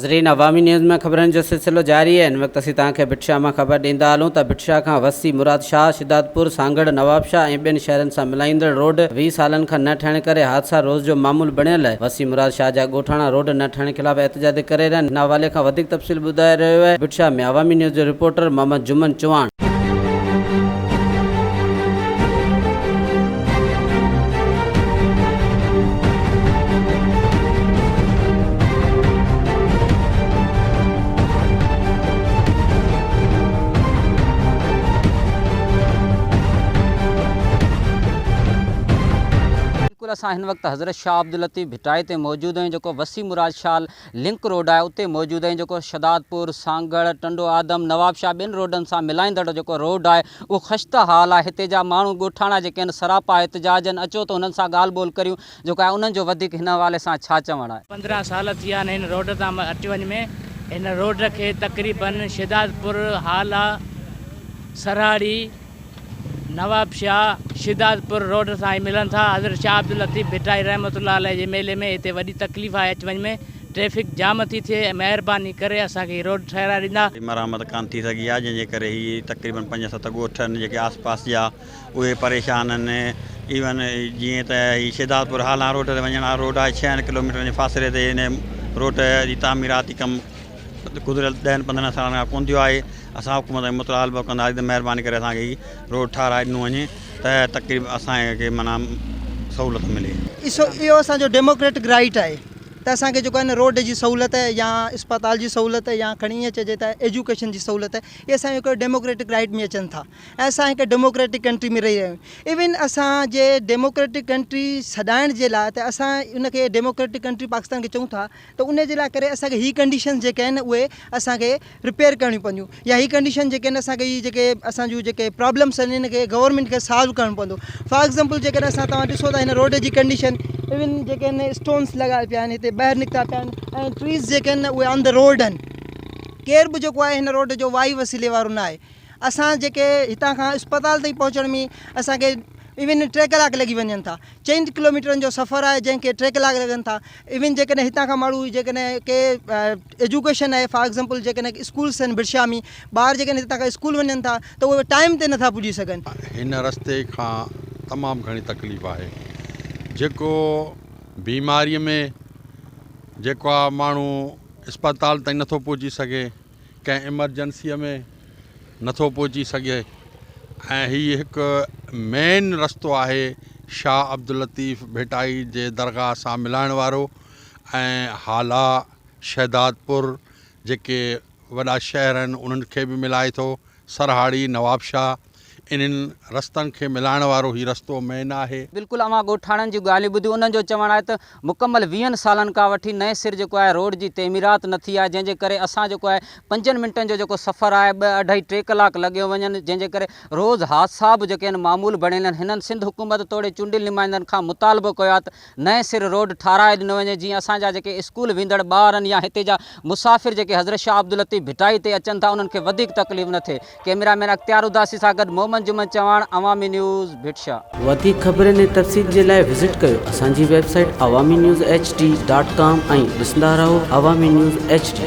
ناظرين عوامي نيوز ۾ خبرن جو سلسلو جاري آهي هن وقت اسين توهان کي ڀٽ شاهه مان خبر ڏيندا هلون ته ڀٽ شاهه کان وسي مراد شاهه، شھدادپور، سانگهڙ، نوابشاهه ۽ ٻين شهرن سان ملائيندڙ روڊ 20 سالن کان نه ٺهڻ ڪري حادثا روز جو معمول بڻيل آهي وسي مراد شاهه جا ڳوٺاڻا روڊ نه ٺهڻ خلاف احتجاج ڪري رهيا آهن هن حوالي کان وڌيڪ تفصيل ٻڌائي رهيو آهي ڀٽ شاهه ۾ عوامي نيوز جو رپورٽر محمد جمن چوهاڻ. بلڪل اسان هن وقت حضرت شاهه عبداللطيف ڀٽائي تي موجود آهيون جيڪو وسيع مراد شاهه لنڪ روڊ آهي اتي موجود آهيون جيڪو شھدادپور، سانگهڙ، ٽنڊو آدم، نوابشاهه ٻين روڊن سان ملائيندڙ جيڪو روڊ آهي اهو خسته حال آهي هتي جا ماڻهو ڳوٺاڻا جيڪي آهن سراپا احتجاج آهن اچو ته انهن سان ڳالهه ٻولهه ڪريون جيڪو آهي انهن جو وڌيڪ هن حوالي سان ڇا چوڻ آهي. 15 سال ٿي ويا آهن هن روڊ تان اچ وڃ ۾ هن روڊ کي تقريبن شھدادپور، هالا، سرهاڙي، نوابشاهه، شھدادپور روڊ سان ئي ملن ٿا. حضرت شاهه عبداللطيف ڀٽائي رحمة الله عليه جي ميلي ۾ هتي وڏي تڪليف آهي اچ وڃ ۾ ٽريفڪ جام ٿي ٿئي مهرباني ڪري اسان کي هي روڊ ٺهرائي ڏيندا. مرامت ڪانه ٿي سگهي آهي جنهن جي ڪري هي تقريبن پنج ست ڳوٺ آهن جيڪي آس پاس جا اهي پريشان آهن ايون جيئن ته هي شھدادپور هالا روڊ تي وڃڻ وارو روڊ آهي ڇهن ڪلوميٽرن جي فاصلي تي هن روڊ جي تعميراتي ڪم گذريل ڏهن پندرهن سالن کان ڪونه ٿيو آهي اسان حڪومت کي مطالبو ڪنداسين ته مهرباني ڪري اسان کي هي روڊ ٺهرائي ڏنو وڃي ته تقريب اسان کي معنيٰ سهولت ملي. اهو اسان جو ڊيموڪريٽڪ رائيٽ آهي ته اسان کي جيڪو آهي نه روڊ جي سهولت يا اسپتال جي سهولت يا کڻي ائين چئجي ته ايجوڪيشن جي سهولت اهي اسان جو هڪ ڊيموڪريٽڪ رائيٽ ۾ اچن ٿا ۽ اسان هڪ ڊيموڪريٽڪ ڪنٽري ۾ رهي رهيا آهيون ايون اسان جي ڊيموڪريٽڪ ڪنٽري سڏائڻ جي لاء ته اسان ان کي ڊيموڪريٽڪ ڪنٽري پاڪستان کي چئون ٿا ته ان جي لاء ڪري اسان کي هي ڪنڊيشنز جيڪي آهن اهي اسان کي رپيئر ڪرڻيون پونديون يا هي ڪنڊيشن جيڪي آهن اسان کي هي جيڪي اسان جون جيڪي پرابلمس آهن ان کي گورنمينٽ کي سالو ڪرڻو پوندو فار ايگزامپل جيڪڏهن اسان توهان ڏسو ٿا هن روڊ جي ڪنڊيشن ايون جيڪي آهن اسٽونس لڳا پيا آهن هتي ٻاهر نڪتا پيا آهن ۽ ٽريز جيڪي آهن اهي آن the road آهن ڪير به جيڪو آهي هن روڊ جو وائي وسيلي وارو نه آهي اسان جيڪي هتان کان اسپتال تائين پهچڻ ۾ اسان کي ايون ٽي ڪلاڪ لڳي وڃن ٿا چئن ڪلوميٽرن جو سفر آهي جنهن کي ٽي ڪلاڪ لڳن ٿا ايون جيڪڏهن هتان کان ماڻهو جيڪڏهن ڪي ايجوڪيشن آهي فار ايگزامپل جيڪڏهن اسڪولس آهن ڀٽشاهه ۾ ٻار جيڪڏهن هتان کان اسڪول وڃن ٿا ته اهي ٽائيم تي نٿا پڄي سگهن. هن رستي کان تمام گهڻي تڪليف آهي جيڪو بيماري ۾ جيڪو آ ماڻهو اسپتال تائين نٿو پهچي سگهي ڪنهن ايمرجنسي ۾ نٿو پهچي سگهي ۽ هي هڪ مين رستو آهي شاهه عبداللطيف ڀٽائي جي درگاهه سان ملائڻ وارو ۽ هالا شهدادپور جيڪي وڏا شهر آهن انهن کي به ملائي ٿو سرهاڙي نوابشاهه انهن رستن کي ملائڻ وارو هي رستو مين آهي. بلڪل اوهان ڳوٺاڻن جون ڳالهيون ٻڌيون انهن جو چوڻ آهي ته مڪمل ويهن سالن کان وٺي نئين سر جيڪو آهي روڊ جي تعميرات نه ٿي آهي جنهن جي ڪري اسان جيڪو آهي پنجن منٽن جو جيڪو سفر آهي ٻه اڍائي ٽي ڪلاڪ لڳيو وڃن جنهن جي ڪري روز حادثا به جيڪي آهن معمول بڻيل آهن هنن سنڌ حڪومت توڙي چونڊيل نمائندن کان مطالبو ڪيو آهي ته نئين سر روڊ ٺاهرائي ڏنو وڃي جيئن اسان جا جيڪي اسڪول ويندڙ ٻار آهن يا هتي جا مسافر جيڪي حضرت شاهه عبداللطيف ڀٽائي تي اچن ٿا انهن کي وڌيڪ تڪليف نه ٿئي ڪئميرا مين اختيار اداسي سان گڏ محمد جمن چوهاڻ، عوامي نيوز، ڀٽ شاهه. وڌيڪ خبرن ۽ تفصيل جي لاء وزٽ ڪيو اسان جي website Awami news H D dot com ۽ ڏسندا رهو عوامي نيوز ايڇ ڊي.